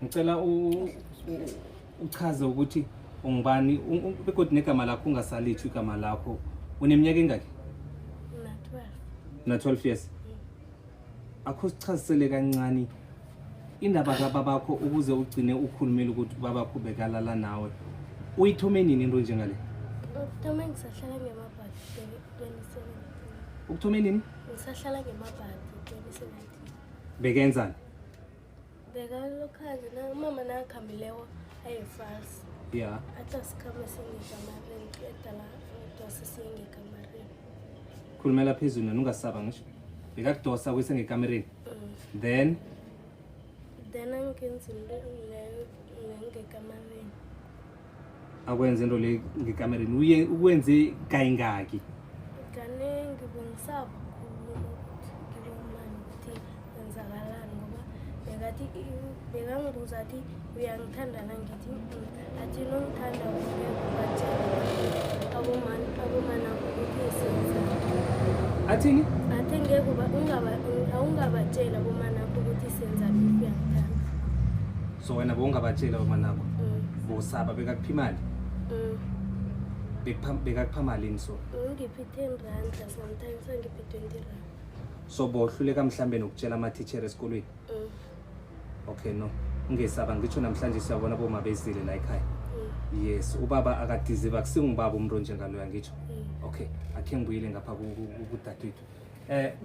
Ngicela uchaze ukuthi ungubani begodu negama lakho, ungasalitho igama lakho. Uneminyaka engaki? Na-12. Na-12 years. Akho sichazisele kancane indaba kababakho ukuze ugcine ukhulumile ukuthi ubabakho bekalala nawe. Uyithome nini into njengale? Ukuthome ngisahlala ngemabhadi 2017. Ukuthome nini? Ngisahlala ngemabhadi 2017. Bekenzani? Bekalokhazi na umama nakakhambileko aye-France. Athi asikhambe singekamareni, qeda la dose siye ngekamareni. Khulumela phezulu nani, ungasaba ngisho. Bekakudosa kuyise ngekamereni? Mm. Then? Then angenza into leyo ngekamareni. Akwenze into le ngekamereni, uye ukwenze kayingaki? Kaningi. Bengisaba ukukhuluma ukuthi ngibomani ukuthi kwenzakalani, ngoba bekathi, bekangibuza athi, "Uyangithanda na?" Ngithi, Athi, "Nongithanda ngeke ubatshele abomanakho ukuthi senzani." Athini? Athi, "Ngeke awungabatsheli abomanakho ukuthi senzani if uyangithanda." So wena bowungabatsheli abamanakho? Mm. Bosaba. Bekakupha imali? Mm. Bekakupha malini so? Ngiphi 10 rand, sometimes angiphi 20 rand. So bohluleka mhlambe nokutshela ama-teacher esikolweni? Mm. Okay, no, ungesaba ngitsho, namhlanje siyabona boma bezile la ekhaya. Yes, ubaba akadiziva, akusingubaba umuntu onjengaloya ngitsho. Okay, akhe ngibuyele ngapha kudadewethu.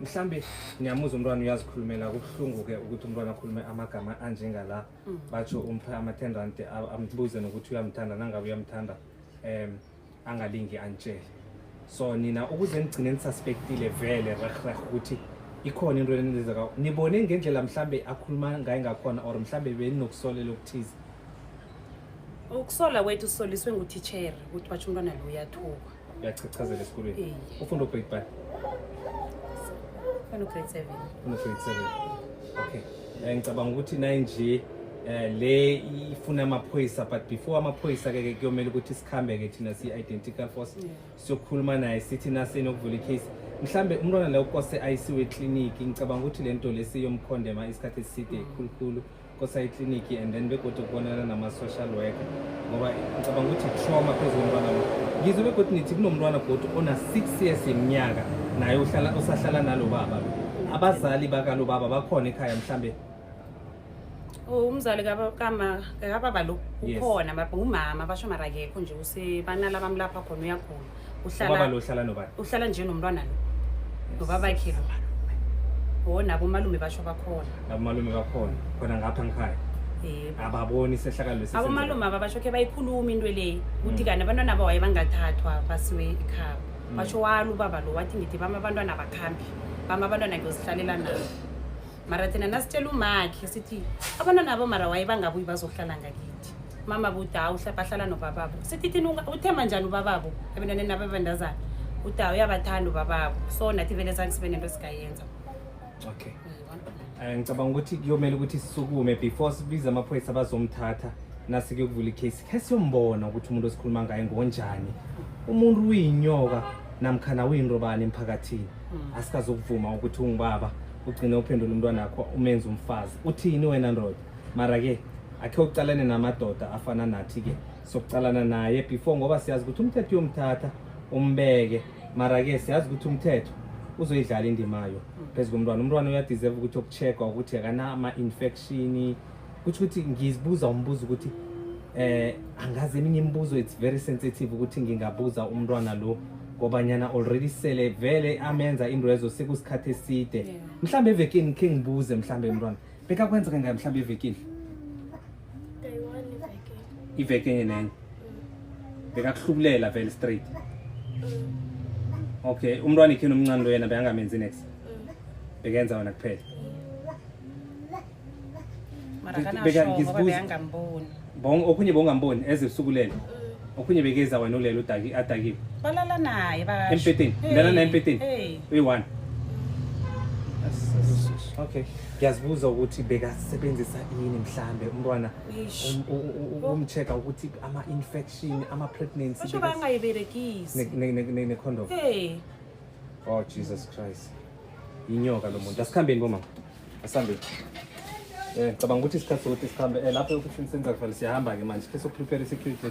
Mhlambe niyamuzwa umntwana uyazikhulumela. Kubuhlungu-ke ukuthi umntwana akhulume amagama anjengala. Batsho umphe ama-10 rand, ambuze nokuthi uyamthanda, nangabe uyamthanda angalingi antshele. So nina ukuze nigcine nisuspectile vele reh reh ukuthi ikhona into enenzeka, nibone ngendlela mhlambe akhuluma ngayo ngakhona, or mhlambe beninokusolela okuthize? Ukusola kwethu sisoliswe ngutitshere ukuthi batsho umntwana lo uyathukwa. Uyachachazela esikolweni? Iye. Ufunda ugrade bani? Ufuna ugrade 7. Ufunda grade 7, okay. Ngicabanga ukuthi naye nje le ifuna amaphoyisa, but before amaphoyisa ke kuyomela ukuthi sikhambe-ke thina siyi-identical force siyokhuluma naye, sithi nasenokuvula icase. Mhlambe umntwana leyo kose ayisiwe ekliniki. Ngicabanga ukuthi le nto lesiyomkhondema isikhathi eside khulukhulu, kose ayikliniki and then begodwa ukubonana nama-social worker, ngoba ngicabanga ukuthi trauma phezu komntwana lo. Ngizwe begodwa nithi kunomntwana godu ona-6 years yeminyaka, naye uhlala, usahlala nalo baba lo. Abazali bakalo baba bakhona ekhaya mhlambe? Oh, umzali kababa lo ukhona, mara ngumama basho, mara akekho nje, usebanala bamlapha khona, uyagula. Ubaba Uhlala lo uhlala nobani? Uhlala nje nomntwana lo nobabakhe lo. O nabo malume basho bakhona. Nabomalume bakhona khona ngapha ngikhaya? Yebo. Ababoni isehlakalo lesi? Abomalume aba basho khe bayikhuluma into leyi ukuthi kanti abantwana bawaye bangathathwa basiwe ekhaya. Basho walo ubaba lo wathi, "Ngithi bama abantwana bakhambi, bama abantwana, ngiyozihlalela nabo." Mara thina nasitshela umakhe sithi abantwana abo mara waye bangabuyi bazohlala ngakithi, mama buthi, "Hawu, bahlala nobababo." Sithi thina, "Uthemba njani ubababo ebantwaneni nabo abantazana?" Uthi, "Hawu, uyabathanda ubababo." So nathi vele zange sibe nento singayenza. Okay. Uyibona? Ngicabanga ukuthi kuyomela ukuthi sisukume before sibize amaphoyisa bazomthatha nasikuyokuvula icase, khe siyombona ukuthi umuntu esikhuluma ngaye ngonjani, umuntu uyinyoka namkhana uyintobani emphakathini. Asikazokuvuma ukuthi ungubaba ugcine uphendula umntwana wakho umenze umfazi. Uthini wena ndoda? Mara-ke akhe ucalane namadoda afana nathi-ke, sokucalana naye before, ngoba siyazi ukuthi umthetho uyomthatha umbeke, mara-ke siyazi ukuthi umthetho uzoyidlala indimayo phezu komntwana. Umntwana uyadeserve ukuthi okucheckwa ukuthi akanama-infection. Kutho ukuthi ngizibuza umbuzo ukuthi angazi, eminye imibuzo it's very sensitive ukuthi ngingabuza umntwana lo, ngobanyana already sele vele amenza into ezo sekusikhathi eside. Mhlambe evekini khe ngibuze, mhlambe mntwana bekakwenza kangaki mhlambe evekini? Day-one ivekeni. Iveke enye nenye bekakuhlukulela vele straight? Okay, umntwana ikheni omncane lo yena bekangamenzi next? Bekenza wena kuphela? Mara kanasho ngoba bekangamboni. Okhunye bongamboni eze ebusuku ulele, okhunye bekeza wena ulele udaki adakiwe? Balala naye basho. Empeteni? Lala naye empeteni? Hey. Uyi-one. Okay, ngiyazibuza ukuthi bekasebenzisa ini mhlambe umntwana. Eish. Umcheck-a ukuthi ama-infection, ama-pregnancy. Basho bangayiberegisi. Ne-condom? Hey. Oh Jesus Christ, yinyoka lo muntu. Asikhambeni bomama, asihambeni. Ngicabanga ukuthi isikhathi sokuthi sikhambe, lapho e-ofisini senza kufanele siyahamba-ke manje, khe sokuprepare i-security.